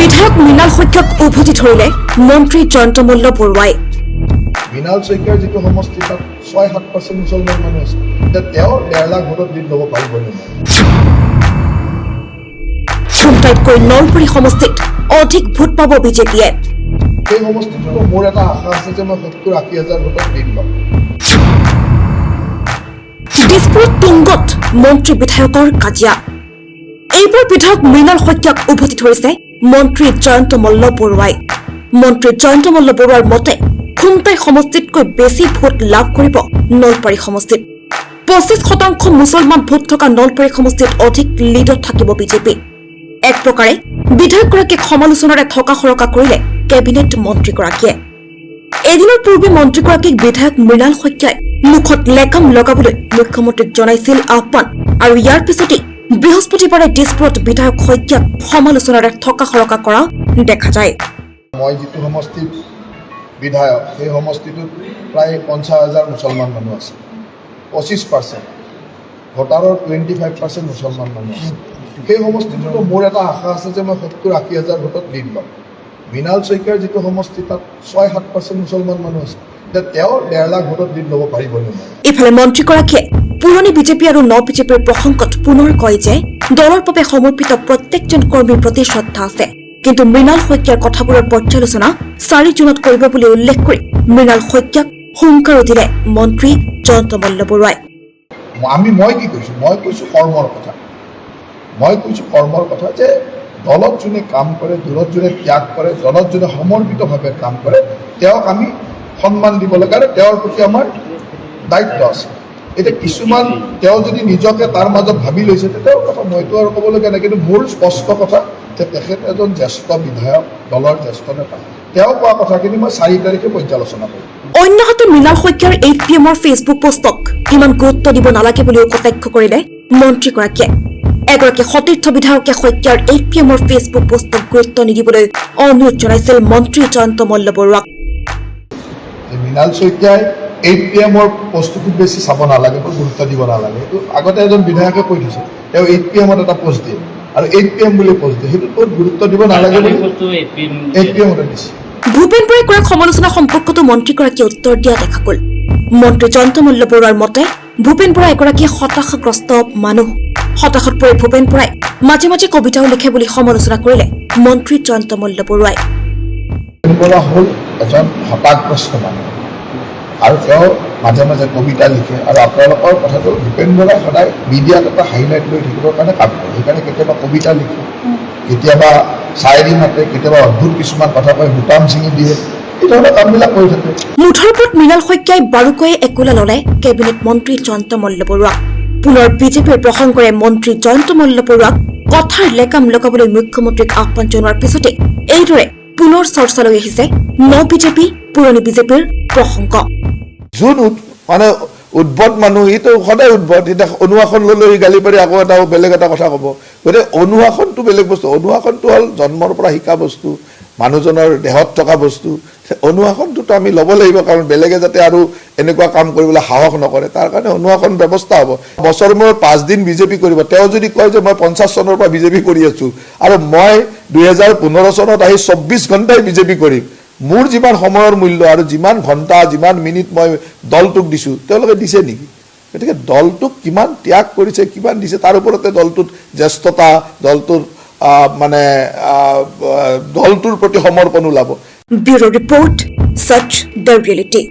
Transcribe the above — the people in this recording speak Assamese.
বিধায়ক মৃণাল শইকীয়াক উভতি ধৰিলে মন্ত্ৰী জয়ন্ত মল্ল বৰুৱাই। মৃণাল শইকীয়াৰ যিটো সমষ্টি, তাত 6-7% মুছলমান মানুহ আছে। এতিয়া তেওঁ 1.5 লাখ ভোটত লিড ল'ব পাৰিবনে নাই? খুমটাইতকৈ নলবাৰী সমষ্টিত অধিক ভোট পাব বিজেপিয়ে। সেই সমষ্টিটোতো মোৰ এটা আশা আছে যে মই 70-80 হাজাৰ ভোটত লিড ল'ম। দিছপুৰত তুংগত মন্ত্ৰী বিধায়কৰ কাজিয়া। এইবাৰ বিধায়ক মৃণাল শইকীয়াক উভতি ধৰিছে মন্ত্ৰী জয়ন্ত মল্ল বৰুৱাই। মন্ত্ৰী জয়ন্ত মল্ল বৰুৱাৰ মতে খুমটাই সমষ্টিতকৈ বেছি ভোট লাভ কৰিব নলবাৰী সমষ্টিত। 25% মুছলমান ভোট থকা নলবাৰী সমষ্টিত অধিক লিডত থাকিব বিজেপি। এক প্ৰকাৰে বিধায়কগৰাকীক সমালোচনাৰে থকা সৰকা কৰিলে কেবিনেট মন্ত্ৰীগৰাকীয়ে। এদিনৰ পূৰ্বে মন্ত্ৰীগৰাকীক বিধায়ক মৃণাল শইকীয়াই মুখত লেকাম লগাবলৈ মুখ্যমন্ত্ৰীক জনাইছিল আহ্বান আৰু ইয়াৰ পিছতেই বৃহস্পতিবাৰে দিছপুৰত বিধায়ক শইকীয়াক সমালোচনাৰে থকা সৰকা কৰা দেখা যায়। মই যিটো সমষ্টিত বিধায়ক, সেই সমষ্টিটোত প্ৰায় 50 হাজাৰ মুছলমান মানুহ আছে। 25% ভোটাৰৰ 25% মুছলমান মানুহ আছে। সেই সমষ্টিটোতো মোৰ এটা আশা আছে যে মই 70-80 হাজাৰ ভোটত লিড ল'ম। মৃণাল শইকীয়াৰ যিটো সমষ্টি, তাত 6-7% মুছলমান মানুহ আছে। এতিয়া তেওঁ 1.5 লাখ ভোটত লিড ল'ব পাৰিবনে নাই? ইফালে মন্ত্ৰীগৰাকীয়ে পুৰণি বিজেপি আৰু ন বিজেপিৰ প্ৰসংগত পুনৰ কয় যে দলৰ বাবে সমৰ্পিত প্ৰত্যেকজন কৰ্মীৰ প্ৰতি শ্ৰদ্ধা আছে, কিন্তু মৃণাল শইকীয়াৰ কথাবোৰৰ পৰ্যালোচনা 4 জুনত কৰিব বুলি উল্লেখ কৰি মৃণাল শইকীয়াক হুংকাৰো দিলে মন্ত্ৰী জয়ন্ত মল্ল বৰুৱাই। মই কি কৈছোঁ? মই কৈছোঁ কৰ্মৰ কথা। মই কৈছোঁ কৰ্মৰ কথা যে দলত যোনে কাম কৰে, দলত যোনে ত্যাগ কৰে, দলত যোনে সমৰ্পিতভাৱে কাম কৰে, তেওঁক আমি সন্মান দিব লাগে আৰু তেওঁৰ প্ৰতি আমাৰ দায়িত্ব আছে। এতিয়া কিছুমান তেওঁ যদি নিজকে তাৰ মাজত ভাবি লৈছে, তেওঁৰ কথা মইতো আৰু ক'বলগীয়া নাই। কিন্তু মোৰ স্পষ্ট কথা যে তেখেত এজন জ্যেষ্ঠ বিধায়ক, দলৰ জ্যেষ্ঠ নেতা। তেওঁ কোৱা কথাখিনি মই 4 তাৰিখে পৰ্যালোচনা কৰিম। অন্যহাতে মৃণাল শইকীয়াৰ এইট পি এমৰ ফেচবুক পোষ্টক ইমান গুৰুত্ব দিব নালাগে বুলিও কটাক্ষ কৰিলে মন্ত্ৰীগৰাকীয়ে। এগৰাকী সতীৰ্থ বিধায়কে শইকীয়াৰ এইট পি এমৰ ফেচবুক পোষ্টক গুৰুত্ব নিদিবলৈ অনুৰোধ জনাইছিল মন্ত্ৰী জয়ন্ত মল্ল বৰুৱাক। যে মৃণাল শইকীয়াই 8 পি এমৰ পষ্টটো খুব বেছি চাব নালাগে বা গুৰুত্ব দিব নালাগে। সেইটো আগতে এজন বিধায়কে কৈ দিছে। তেওঁ 8 পি এমত এটা পোষ্ট দিয়ে আৰু 8 পি এম বুলি পোষ্ট দিয়ে, সেইটোত বহুত গুৰুত্ব দিব নালাগে বুলি 8 পি এমতে দিছে। ভূপেন বৰাই কৰা সমালোচনা সম্পৰ্কতো মন্ত্ৰীগৰাকীয়ে উত্তৰ দিয়া দেখা গ'ল। মন্ত্ৰী জয়ন্ত মল্ল বৰুৱাৰ মতে ভূপেন বৰা এগৰাকী হতাশাগ্ৰস্ত মানুহ। হতাশাত পৰি ভূপেন বৰাই মাজে মাজে কবিতাও লিখে বুলি সমালোচনা কৰিলে মন্ত্ৰী জয়ন্ত মল্ল বৰুৱাই। ভূপেন বৰা হ'ল এজন হতাশগ্ৰস্ত মানুহ আৰু তেওঁ মাজে মাজে কবিতা লিখে। আৰু আপোনালোকৰ কথাটো, ভূপেন বৰাই সদায় মিডিয়াত এটা হাইলাইট লৈ থাকিবৰ কাৰণে কাম কৰে। সেইকাৰণে কেতিয়াবা কবিতা লিখে, কেতিয়াবা চায়েৰী মাতে, কেতিয়াবা অদ্ভুত কিছুমান কথা কয়, বুটাম ছিঙি দিয়ে, এই ধৰণৰ কামবিলাক কৰি থাকে। মুঠৰ ওপৰত মৃণাল শইকীয়াই বাৰুকৈয়ে একোলা ললে কেবিনেট মন্ত্ৰী জয়ন্ত মল্ল বৰুৱাক। পুনৰ বিজেপিৰ প্ৰসংগৰে মন্ত্ৰী জয়ন্ত মল্ল বৰুৱাক কথাৰ লেকাম লগাবলৈ মুখ্যমন্ত্ৰীক আহ্বান জনোৱাৰ পিছতে এইদৰে পুনৰ চৰ্চালৈ আহিছে ন বিজেপি, পুৰণি বিজেপিৰ প্ৰসংগ। যোন মানে উদ্ভট মানুহ, সিটো সদায় উদ্ভট। এতিয়া অনুশাসন ল'লে সি গালি পাৰি আকৌ এটা বেলেগ এটা কথা ক'ব। গতিকে অনুশাসনটো বেলেগ বস্তু। অনুশাসনটো হ'ল জন্মৰ পৰা শিকা বস্তু, মানুহজনৰ দেহত থকা বস্তু। অনুশাসনটোতো আমি ল'ব লাগিব, কাৰণ বেলেগে যাতে আৰু এনেকুৱা কাম কৰিবলৈ সাহস নকৰে, তাৰ কাৰণে অনুশাসন ব্যৱস্থা হ'ব। বছৰ মূৰত 5 দিন বিজেপি কৰিব। তেওঁ যদি কয় যে মই 50 চনৰ পৰা বিজেপি কৰি আছোঁ আৰু মই 2015 চনত আহি 24 ঘণ্টাই বিজেপি কৰিম, মোৰ যিমান সময়ৰ মূল্য আৰু যিমান ঘণ্টা, যিমান মিনিট মই দলটোক দিছোঁ, তেওঁলোকে দিছে নেকি? গতিকে দলটোক কিমান ত্যাগ কৰিছে, কিমান দিছে, তাৰ ওপৰতে দলটোত জ্যেষ্ঠতা, দলটোৰ মানে দলটোৰ প্ৰতি সমৰ্পণ ওলাব। Bureau report, Sach the reality.